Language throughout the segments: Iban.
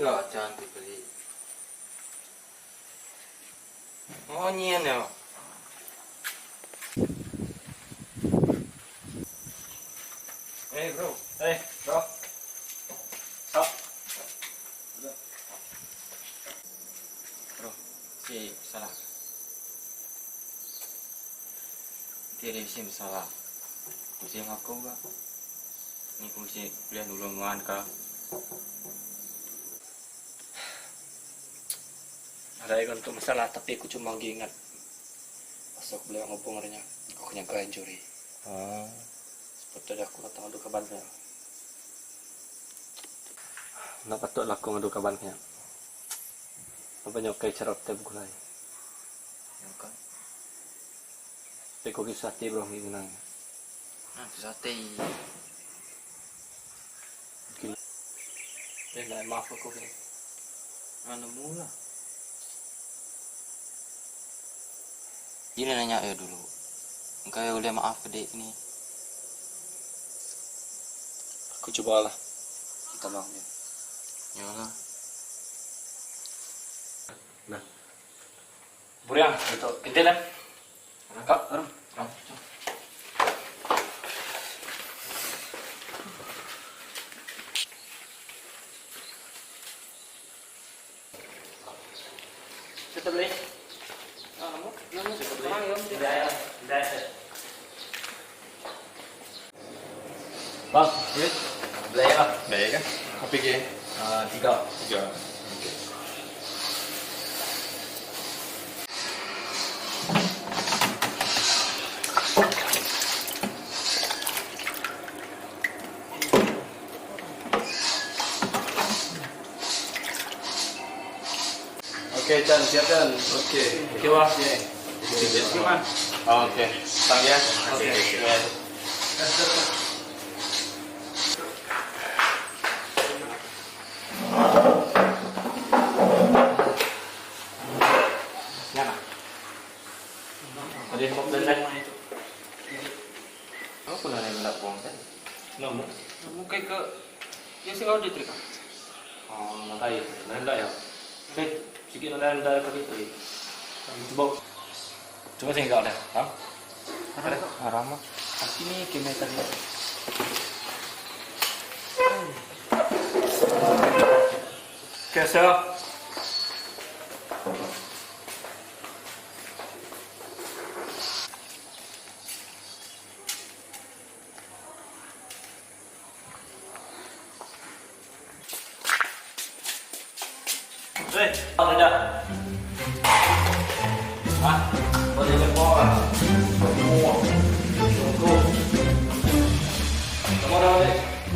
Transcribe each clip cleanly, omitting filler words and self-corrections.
ga chan ti beli. Oh nyin yo. Hey bro. Hey bro. Stop. Bro, si salah. Ti ari bisi masalah. Kusi ngaku ga. Ni ku bisi ulih nulung nuan ka. Nadai ga nentu masalah tapi aku cuma agi ingat pasal aku bela ngubung ari nya aku ke nyaga injury. Sepatutnya aku datang ngadu kaban nya. Enda patut lah aku ngadu kaban nya. Laban nya ukai chara kitai begulai. Tapi ku agi susah ati bro ngi ngenang nya. Susah ati. Eh ndai maaf aku kini. Ah nemu lah. Gila nanya iya dulu. Engka iya ulih maaf ke dik ni. Aku cuba lah. Minta maaf dia. Ya lah. Nah. Buriang, itu kintil eh. Kak, arum. Kita beli. Kita beli. Bang, beli lah. Beli kan? Kopi ke? Tiga. Tiga. Okey. Okey, Chan, siap Chan. Okey. Okey, wah. Okey. Okey, man. Okey. Tang ya. Okey. Nya nah. Tadi mau beli Apa lah yang nak buang kan? Nemu. Nemu kai ke Ya sih kau diterima. Oh, nadai. Nadai ya. Okey, sikit nadai nadai pagi tadi. Cuba. Cuba singgah dah. Ha? Haram ah. Aki ni kena tadi. Okey, sir. Hei, apa dah? Ha? Boleh lepak ah. Semua. Tunggu. Kamu dah boleh.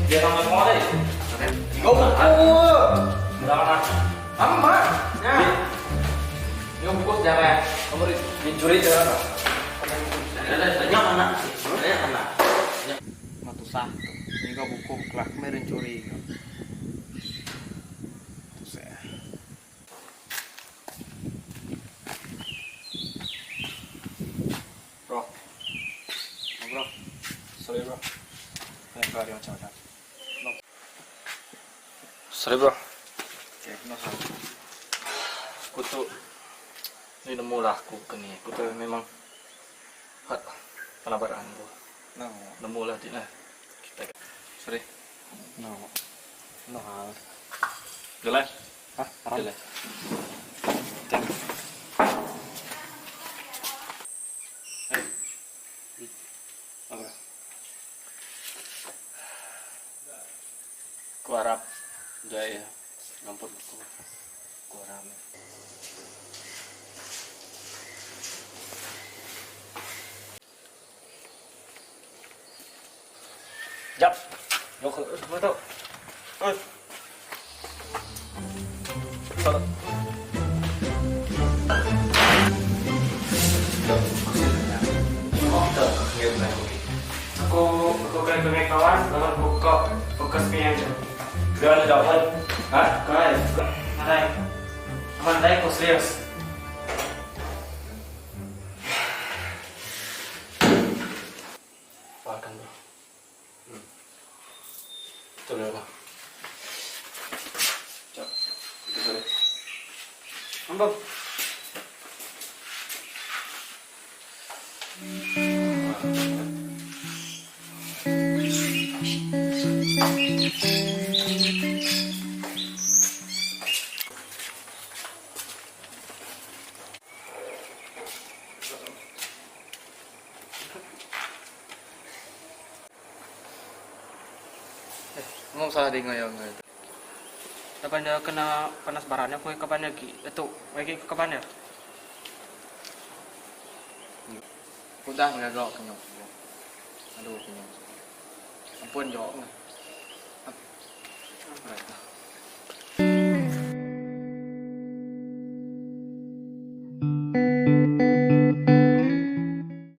Dia nama semua deh. Kau Dah lah. Amma. Ya. Ni bungkus jangan. Kamu dicuri jangan. Banyak anak. Banyak anak. Matusah tu. Ni kau buku kelak kemarin curi. Tusah. Bro. Oh, bro. Sorry bro. Banyak kali macam-macam. Sorry bro. Okay, no hal. Aku tu ni nemu lah aku ke ni. Aku tu memang hat penabaran tu. No. Nemu lah dia lah. Kita sorry. No. No hal. Jalan. Hah? Jalan. Thank you. Hey. Apa? Aku harap Jaya ngampun aku. Aku harap. Jap. Yo ke betul. Oi. Salah. Aku aku kena kena kawan lalu buka fokus ke yang jauh. Dia ada jawapan. Ha? Kau nadai. Aman dai aku serius. Makan bro. Betul ya, Bang. Jap. Ambam. Eh, nama salah dinga iya enggau tu. Laban iya kena panas baran iya ku kaban iya agi diatu agi ku kaban iya. Udah ngaga kenyok. Aduh kenyok. Ampun jok.